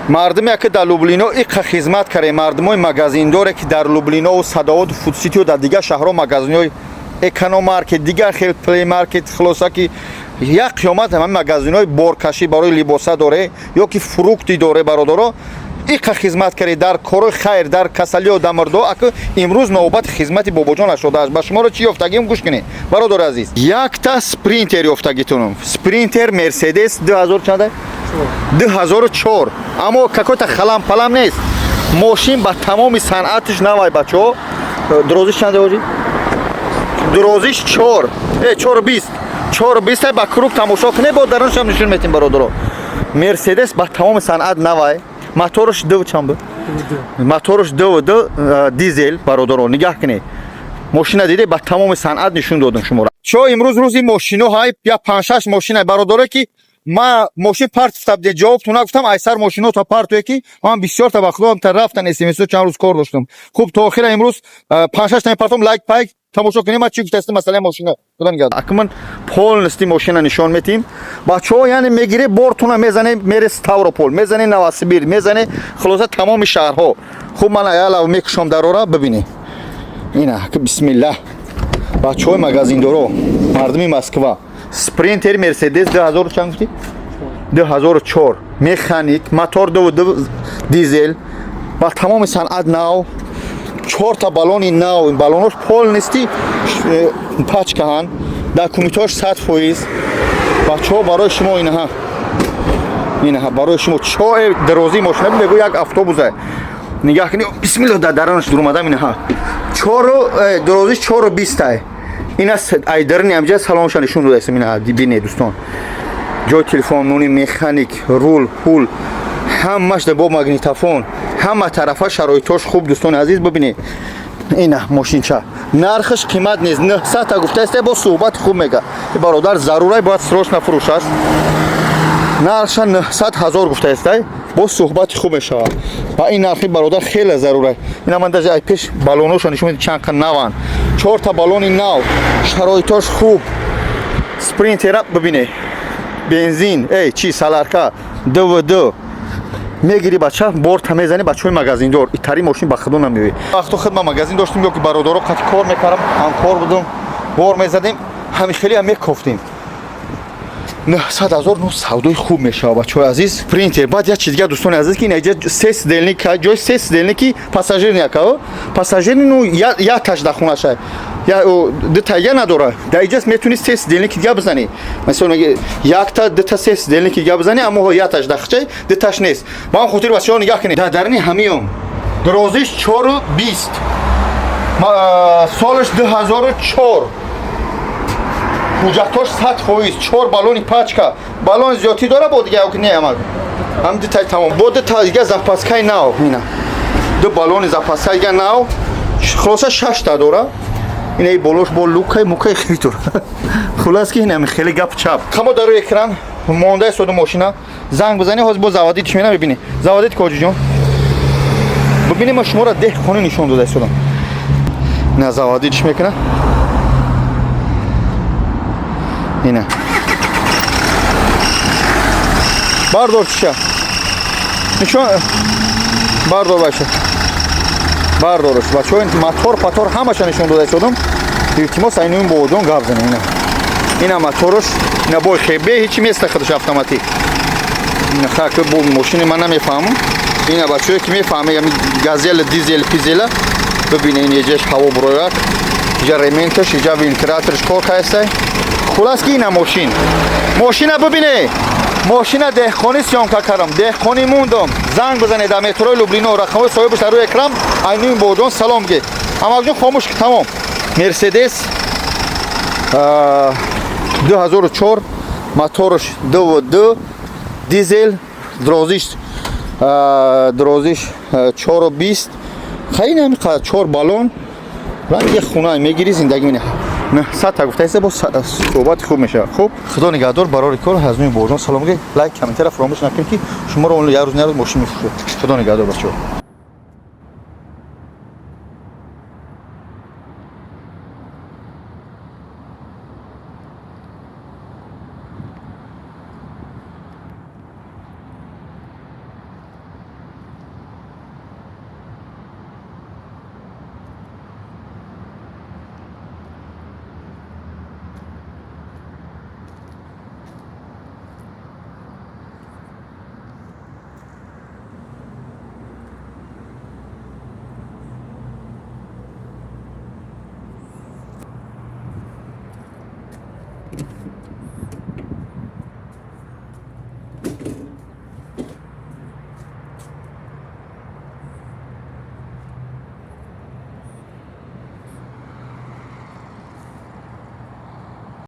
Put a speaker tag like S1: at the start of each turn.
S1: Мардуме ки дар Лублино иқа хизмат каре, мардумои магазиндоре ки дар Лублинову Садоводу Фудситиу дар дигар шаҳрҳо магазинҳои Экономаркет, дигар хел Плеймаркет, хулоса ки як қиёмат ҳама магазинҳои боркашӣ барои либоса доре ё ки фрукти доре, бародаро, иқа хизмат каре дар корои хайр, дар касалиё, дамрдо. Аку имрӯз навбати хизмати бобоҷон ашодааст. Ба шуморо чӣ ёфтагим, гӯш кунед, бародари азиз. Якта Спринтер ёфтагитунум, Спринтер Мерседес 2000 чанда? 2004. Аммо какой-то халам палам нест, мошин ба тамоми санъатиш навай. Бачаҳо, дурозиш чанда оҷи? Дурозиш 4, 4,20, 4,20. Ба круг тамошо кунед, бо даруншам нишон метем, бародаро. Мерседес ба тамоми санъат навай. Моторш ду чанд буд? Моторш ду ду дизел. Бародаро, нигаҳ кунед, мошина диде, ба тамоми санъат нишон додам шуморо. Чо имрӯз рӯзи мошино ҳай, я панҷ-шаш мошина, бародаро, ки ма мошин партифта буде, ҷавобтон нагуфтам. Айсар мошино та партуе ки ман бисёр та ба худо та рафтан смсо, чанд рӯз кор доштам. Хуб, то охира имрӯз панҷ-шаш та мепартом. Лайк пайк тамошо кунем, ма чӣ гуфтастим масъалаи мошина. Худо нигаҳ. Акман полностью мошина нишон метим, бачаҳо. Яъне мегире, бортуна мезане, мере Ставропол, мезане Новосибир, мезане, хулоса, тамоми шаҳрҳо. Хуб, ман аялав мекушом дарора, бибинӣ ина. Бисмиллаҳ, бачаҳои магазиндоро, мардуми Москва, Спринтер Мерседес 2000 чанд гуфтӣ? 2004, механик, мотор 2,2 дизел, ба тамоми санъат нав, чорта баллони нав, баллонош полностью пачкаҳанд, документош 100%. Бачаҳо, барои шумо инаҳа, инаҳа барои шумо. Чое дарозии мошина мегӯ, як автобуса. Нигаҳ кунӣ, бисмиллоҳ, дар даранаш дурумадам. Инаҳа, чору дарозиш 4,20-ай. Ина ай дарни амҷа салонша нишон додаистам. Ина бинед, дӯстон, ҷои телефон, нуни механик, рул пул ҳамаш да, бо магнитофон, ҳама тарафа шароитош хуб. Дӯстони азиз, бибинед, ина мошинча. Нархаш қимат нест, 900 та гуфтааст, бо суҳбати хуб мега бародар. Зарурай, бояд срочно фурӯшаст. Нархша 900 ҳазор гуфтаестай, бо суҳбати хуб мешавад. Ва ин нархи, бародар, хеле зарурай. Ина ман даже ай пеш баллоноша нишон медиҳам, чанд қа наванд, чорта баллони нав, шароитош хуб. Спринтера бибине, бензин, эй чи, солярка, двд. Мегири, бача, борта мезани. Бачаҳои магазиндор, итари мошин ба худо намеоӣ. Вақто худ ма магазин доштем ё ки бародаро қати кор мекардам, ҳамкор будум, бор мезадем, ҳами хеле ҳам мекофтем. 900 ҳазор, ну, савдои хуб мешавад, бачаҳои азиз, Спринтер. Баъд як чиз дигар, дӯстони азиз, ки инаҷа се сидельник, ҷои се сидельники пассажирни, яка пассажирни, ну, як таш дар хонаша, я дута я надора. Дар иҷас метавонӣ се сидельники дига бизанӣ, масалан, якта, дута, се сидельники дига бизанӣ, аммо якташ дахчай, дуташ нест. Ба он хотир, бачаҳо, нигаҳ кунед, дар дарини ҳамиём дарозиш 4,20, солаш 2004, ҳуҷҷатҳош 100%, чор баллони пачка. Баллони зиёдтӣ дора бо дига ки не? Ама ҳам дута тамом, бо дута дига запаскаи нав. Ина ду баллони запаска дига нав, хулоса, шашта дора. Ина и болош бо люкай мукай хеле дора. Хулас ки инами хеле гап чап хамо дар рӯи экран монда истоду мошина, занг бизани. Ҳозир бо заводить мена, бибини, заводить коҷиҷон, бибини, ма шуморо деҳқонӣ нишон дода истодам. Ина заводить мекунад, ина бардор, чиша нишон бардор, бача, бардорш. Бачаҳо, мотор патор ҳамаша нишон дода истодам. Илтимос, айнуин бобоҷон гап занем. Ина, ина моторш, ина бой хебе, ҳечи места, худаш автоматик. Ина хак бо мошини ман намефаҳмам. Ина бачаҳое ки мефаҳмед, ами газела, дизел пизела, бибине, ин еҷаш ҳаво бурояк, иҷа ременташ, иҷа вентиляторш кор кайстай. Хулас ки ина мошин, мошина бибине, мошина деҳқонӣ съёмка кардам, деҳқонӣ мондам. Занг бизанед дар метрои Люблино, рақамҳои соҳибаш дар рӯи экран. Айнуин бобоҷон салом ге. Амакҷон, хомӯш, тамом. Мерседес 2004, моторш 2,2 дизел, дарозиш 4,20, хайни ҳами қадар, чор баллон, ранги хона. Мегири, зиндагӣ мени. 900 та гуфтаиста, бо суҳбати хуб мешавад. Хуб, худо нигаҳдор, барори кор. Ҳазмин бобоҷон салом ге. Лайк, комментара фаромӯш накунед, ки шуморо он як рӯз на рӯз мошин мефурӯшад. Худо нигаҳдор, бачаҳо.